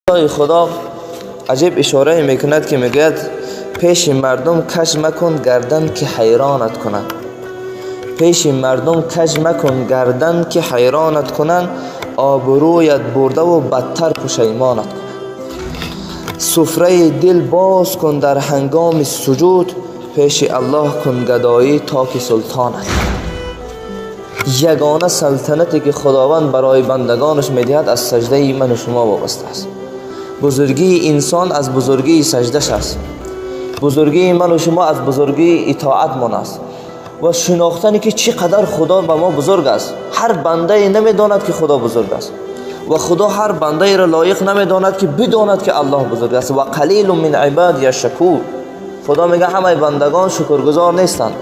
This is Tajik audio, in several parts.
Худо аҷиб ишорае мекунад, ки мегӯяд: пеши мардум каж макун гардан, ки ҳайронат кунанд. Пеши мардум каж макун гардан, ки ҳайронат кунанд, обрӯят бурдаву бадтар пушаймонат кунанд. Суфраи дил боз кун дар ҳангоми суҷуд, пеши Аллоҳ кун гадоӣ, то ки султонат кунад. Ягона салтанате, ки Худованд барои бандагонаш медиҳад, аз саҷдаи ману шумо вобаста аст. Бузургии инсон аз бузургии саҷдаш аст. Бузургии ману шумо аз бузургии итоатмон аст ва шинохтане, ки чӣ қадар Худо ба мо бузург аст. Ҳар бандае намедонад, ки Худо бузург аст, ва Худо ҳар бандаеро лоиқ намедонад, ки бидонад, ки Аллоҳ бузург аст. Ва қалилу мин ибадия шакур. Худо мега, ҳамаи бандагон шукргузор нестанд.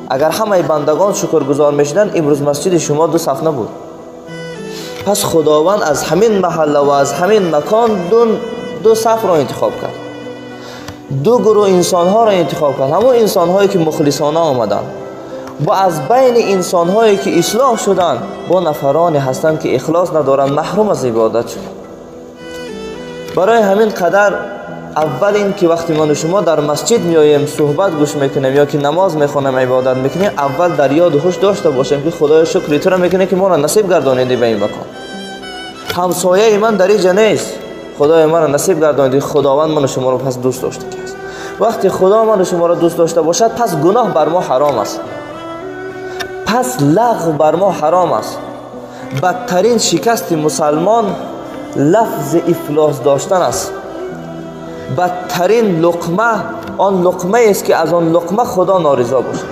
Агар ҳамаи бандагон шукргузор мешуданд, имрӯз масҷиди шумо ду саф набуд. Пас Худованд аз ҳамин маҳалла ва аз ҳамин макон ду сафро интихоб кард, ду гурӯҳ инсонҳоро интихоб кард: ҳамон инсонҳое, ки мухлисона омаданд, ва аз байни инсонҳое, ки ислоҳ шуданд, бо нафароне ҳастанд, ки ихлос надоранд, маҳрум аз ибодат шуданд. Барои ҳамин қадар аввал ин ки вақте ману шумо дар масҷид меоем, суҳбат гӯш мекунем ё ки намоз мехонем, ибодат мекунем, аввал дар ёду ҳуш дошта бошем, ки Худоё, шукри туро мекунем, ки моро насиб гардонидӣ ба ин макон. Ҳамсояи ман дар иҷа нест, Худоё, маро насиб гардонидӣ. Худованд ману шуморо пас дӯст дошта аст. Вақте Худо ману шуморо дӯст дошта бошад, пас гуноҳ бар мо ҳаром аст, пас лағв бар мо ҳаром аст. Бадтарин шикасти мусалмон лафзи ифлос доштан аст. Бадтарин луқма он луқмаест, ки аз он луқма Худо норизо бошад.